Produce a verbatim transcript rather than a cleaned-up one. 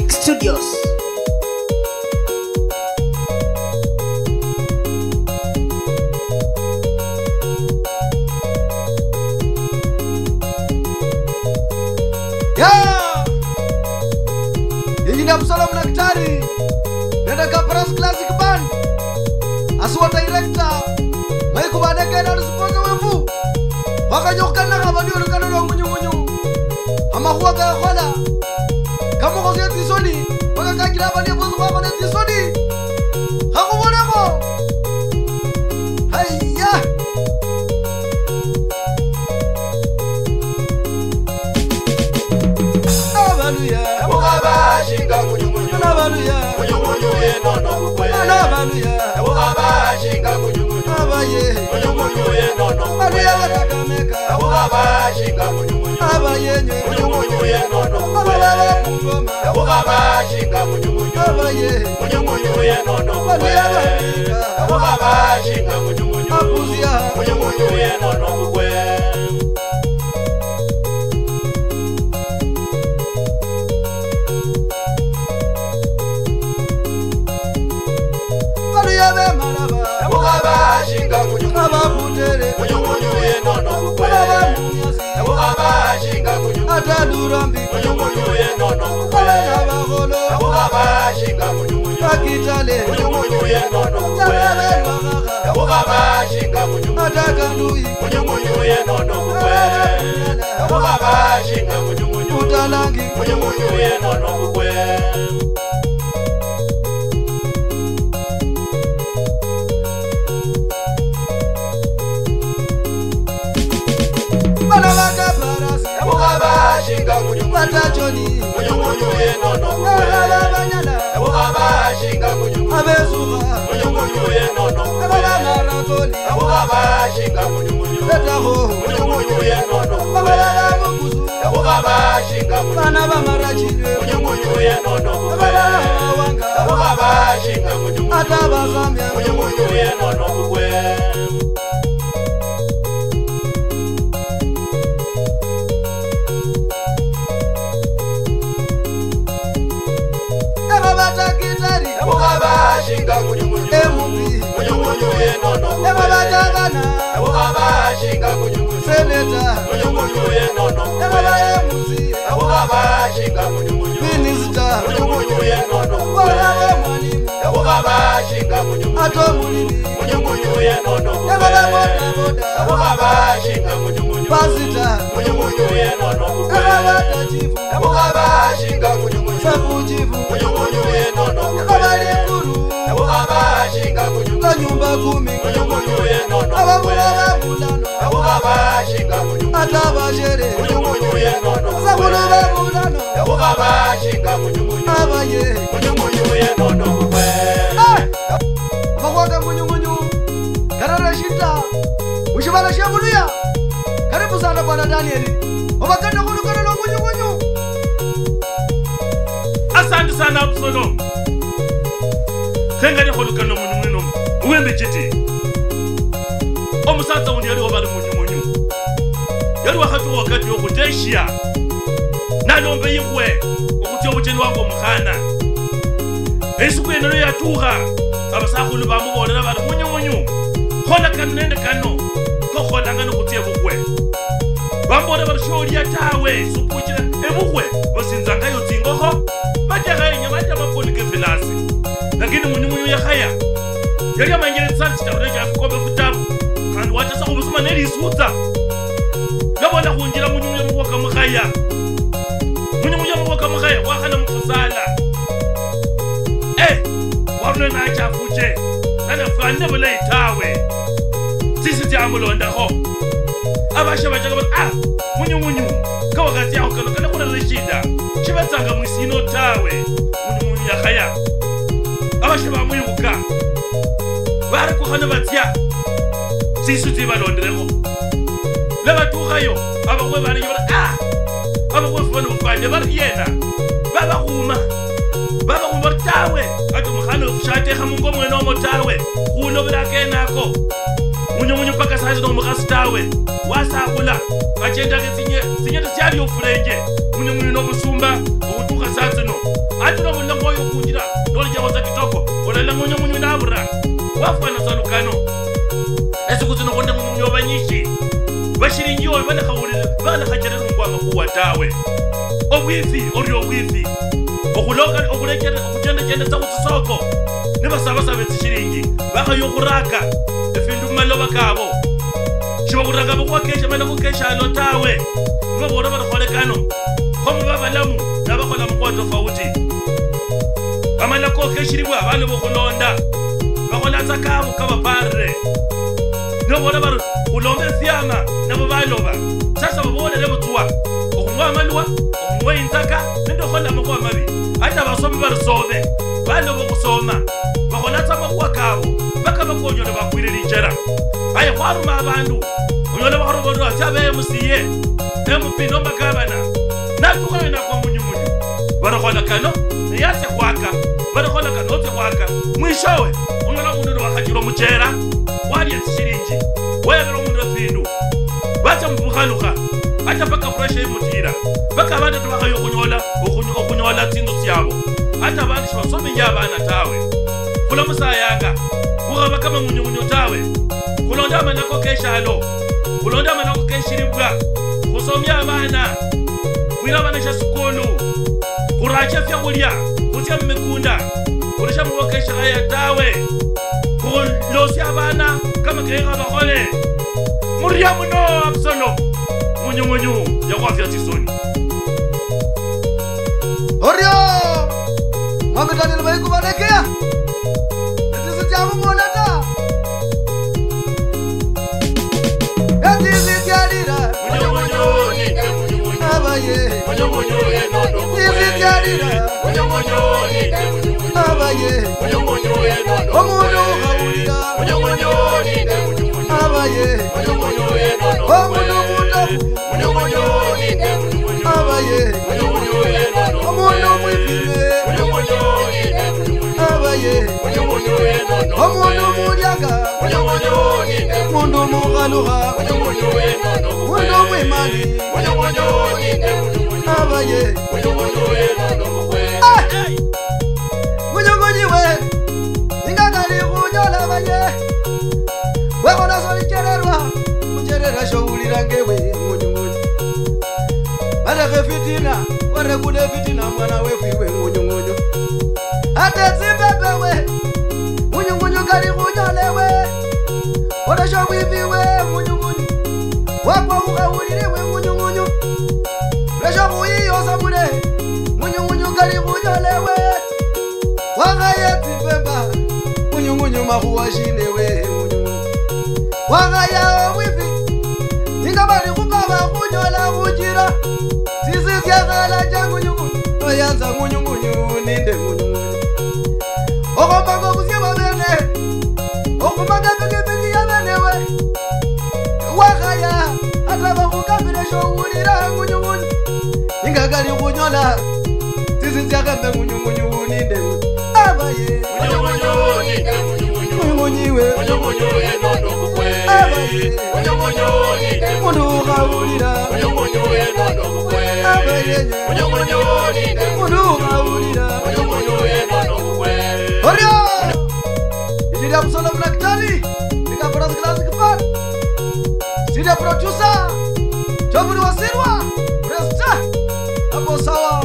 Studios. Yeah! Injinia Absalom Daktari, nende Kaparas Classic Band, aswa director, Mike Banekena, sponsor wefu. Khwakhanyokhana khaba ni olukano lwa Munyumunyu. Amakhuwa kakhola, kamukhosia tsisoni, mpaka kachira abali bosi khwakhola tsisoni. Khakhubolekho. Haiya! Abaluya. Ebukhaba shinga Munyumunyu. Abaluya. Munyumunyu yenono bukwe. Abaluya. Ebukhaba shinga Munyumunyu. Abaye. Munyumunyu yenono bukwe. Abaluya ba Kakamega. Ebukhaba shinga Munyumunyu. Abaye nye. Munyumunyu yenono bukwe. Abaluya ba Bungoma. Ebukhaba shinga Munyumunyu. Abaye. Munyumunyu yenono bukwe. Abaluya ba Afrika. Ebukhaba shinga Munyumunyu. Abusia. Munyumunyu yenono bukwe. Baluya be Malaba. Ebukhaba shinga Munyumunyu. Ababutere. Munyumunyu yenono bukwe. Abamunyasi. Ebukhaba shinga Munyumunyu. Ata Lurambi. Munyumunyu yenono bukwe. Abana Bakholo. Ebukhaba shinga Munyumunyu. Akitale. Munyumunyu yenono bukwe. Ababe Lwakhakha. Ebukhaba shinga Munyumunyu. Ata Kanduyi. Munyumunyu yenono bukwe. Ebukhaba shinga Munyumunyu. Utalangi. Munyumunyu yenono bukwe. Bana ba Kaparasi. Ebukhaba shinga Munyumunyu. Bata Joni. Munyumunyu yenono bukwe. Ebukhaba Banyala. Ebukhaba shinga Munyumunyu. Abezukha. Munyumunyu yenono bukwe. Ebukhaba Marakoli. Ebukhaba shinga Munyumunyu. Betaho. Munyumunyu yenono bukwe. Ebukhaba Bukusu. Ebukhaba shinga Munyumunyu. Bana ba Marachi. Munyumunyu yenono bukwe. Ebukhaba Wanga. Ebukhaba shinga Munyumunyu. Ata Bazamia. Munyumunyu yenono bukwe. Ebukhaba Daktari. Ebukhaba shinga Munyumunyu. M P. Munyumunyu yenono bukwe. Ebukhaba Gavana. Ebukhaba shinga Munyumunyu. Senator. Munyumunyu yenono bukwe. Ebukhaba M C A. Ebukhaba shinga Munyumunyu. Minister. Munyumunyu yenono bukwe. Ebukhaba Mwalimu. Ebukhaba shinga Munyumunyu. Ata Omulimi. Munyumunyu yenono bukwe. Ebukhaba boda boda. Ebukhaba shinga Munyumunyu. Pastor. Munyumunyu yenono bukwe. Ebukhaba ata chief. Ebukhaba shinga Munyumunyu. Sub chief. Munyumunyu yenono bukwe. Ebukhaba likulu. Ebukhaba shinga Munyumunyu. Kanyumba kumi. Munyumunyu yenono bukwe. Ababula babulano. Ebukhaba shinga Munyumunyu. Ata bashere. Munyumunyu yenono bukwe. Sabulu babulano. Ebukhaba shinga Munyumunyu. Abaye. Munyumunyu yenono bukwe. Eh! Amakhuwa ka Munyumunyu karera shida mushibala shia Buluya. Karibu sana Bwana Daniel. Obakane khulukano lwa Munyumunyu. Asante sana Absalom. Khengalikho lukano Munyumunyu nomu. Uwembe chiti. Omusatsa undi yaliwo bali Munyumunyu. Yali wakhatukha wakati wokhuteshia. Nalomba ikhwe okhutsia obucheni wange omukhana. Esiku yene lwa yatukha, abasakhulu bamuboolera bari, "Munyumunyu, khola kano nende kano, kokholanga nikhutsia ebukhwe." Bamuboolera bari, "Sholia tawe, supuchira ebukhwe, basinzangayo tsingokho, batekhayo inyama ata amaponi kefilasi." Lakini Munyumunyu yakhaya, yali amanyire tsisala tsitaru nechia fikombe fitaru, khandi wachesa khubusuma nelisutsa. Nabona khunjira Munyumunyu amakhuwa kamukhaya. Munyumunyu amakhuwa kamukhaya, wakhala mufusala. Eh, warula nachafuje, nalafwanire bulayi tawe. Tsisi tsiamulondakho. Abashe bachaka bati, "Ah, Munyumunyu, kawakhatsiakho kano kalakhurera eshida. Shibetsanga mwisino tawe." Munyumunyu yakhaya. Abashe bamwibuka. Barekukhana batsia. Tsisi tsibalonderekho. Lwa batukhayo, abakhwe baleyo bari, "Ah! Abakhwe fwe bano bafwanye bari yena?" Babakhuma. Babakhuma bari, "Tawe, ata omukhana oyo shatekha mungo mwene omwo tawe. Khulobera akene ako." Munyumunyu mpaka sasa nomukhasi tawe. Wasakhula. Achendakho tsinye-, tsinyete tsiali ofulenje. Munyumunyu nobusumba, okhutukha saa tsino. Ati nobulila mwoyo kunjira, nolijakho tsa kitoko, olala munyumunyu nabura. Wafwana sa lukano. Esiku tsino khuli nende munyumunyu abanyishi. Bashilinji oyo balekha wulire, balekha chererungwa amakhuwa tawe. Obwifi, ori obwifi. Okhuloka, okhulechere, okhuchendachendetsa khutsisoko. Nibasabasaba tsishilinji, bakhaya okhuraka efindu mumaloba kabo. Shibakhuraka amakhuwa kesha, amalako keshalo tawe. Nibabola bari khole kano. Kho mube abalamu, nabakhola amakhuwa tofauti. Amalako keshilibwa abaloba okhulonda. Bakhola tsa kabo kabaparire. Nibabola bari khulombe efiama, nabo baloba. Sasa babolere butswa. Okhung'wa amalwa, okhung'wa inzaka, nende okhukhola amakhuwa mabi. Ata basomi bari some, baloba okhusoma, bakhola tsa amakhuwa kabo, mpaka bakonyole bakwire lichera. Aye khwaruma abandu, onyola bakhola obandu batsia ba M C A, M P nomba gavana. Natukha nakwa munyumunyu. Barikhola kano, niyatsia khwaka. Barikhola kano, otsia khwaka. Mwishowe, onyola omundu niwakhachilwa muchera, walya tsishilinji, wayabira omundu efindu. Batsia mubukhalukha, ata mpaka pressure imutira, mpaka abandi tibakhaya okhunyola, okhunyo-, okhunyola tsinzu tsiabo. Ata abandi shibasominjia abana tawe. Khulamusayanga, khukhaba kama munyumunyu tawe. Khulonde amalako keshalo, khulonde amalako keshilibwa, khusomie abana, khwire abana shasukulu, khurache efiakhulia, khutsie mumikunda, khuleshe amalako keshilaya tawe. Khulosie abana kama kekha bakhole. Muria muno Absalom, munyumunyu yakhwafia tsisoni. Orio, Mwami Daniel bayikubalekea. Etisi tia mumola ta. Etisi tialira. Abaye. Etisi tialira. Abaye. Omundu ukhawulira. Abaye. Omundu omutafu. Abaye. Omundu omwifime. Abaye. Omundu omuliaka. Mundu omukhalukha. Mundu omwimani. Abaye. Ah! Munyumunyu we, ingakali khunyola abaye. Wekhola solichererwa, khucherera showulira ngewe munyumunyu. Balekhe fitina, warekule fitina mwana wefu iwe munyumunyu. Ate tsipepe we, munyumunyu kali khunyola ewe. Oleshe obwifi we munyumunyu. Wakwa ukhawulire we munyumunyu. Leshe okhuyiyosa mule, munyumunyu kali khunyola ewe. Wakhaya tsipemba, munyumunyu makhuwa shina ewe munyumunyu. Wakhaya obwifi, ninga bali khukaba khunyola khuchira. Tsisi tsiakhala cha munyumunyu, noyanza munyumunyu ninde munyumunyu. Okhombanga obusie bwabene, okhumaka pikipiki yabene we. Wakhaya, ata bakhukambile showulira munyumunyu. Ninga kali khunyola, tsisi tsiakhembe munyumunyu ninde. Abaye. Munyumunyu ninde munyumunyu. Munyumunyu we. Munyumunyu yenono kukwe. Abaye. Munyumunyu ninde. Mundu ukhawulira. Munyumunyu yenono kukwe. Abaye. Munyumunyu ninde. Mundu ukhawulira. Munyumunyu yenono kukwe. Orio! Ijili ya Absalom Daktari, nika first class kifan. Studio producer, Geoffrey Wasirwa, Presta, hapo sawa.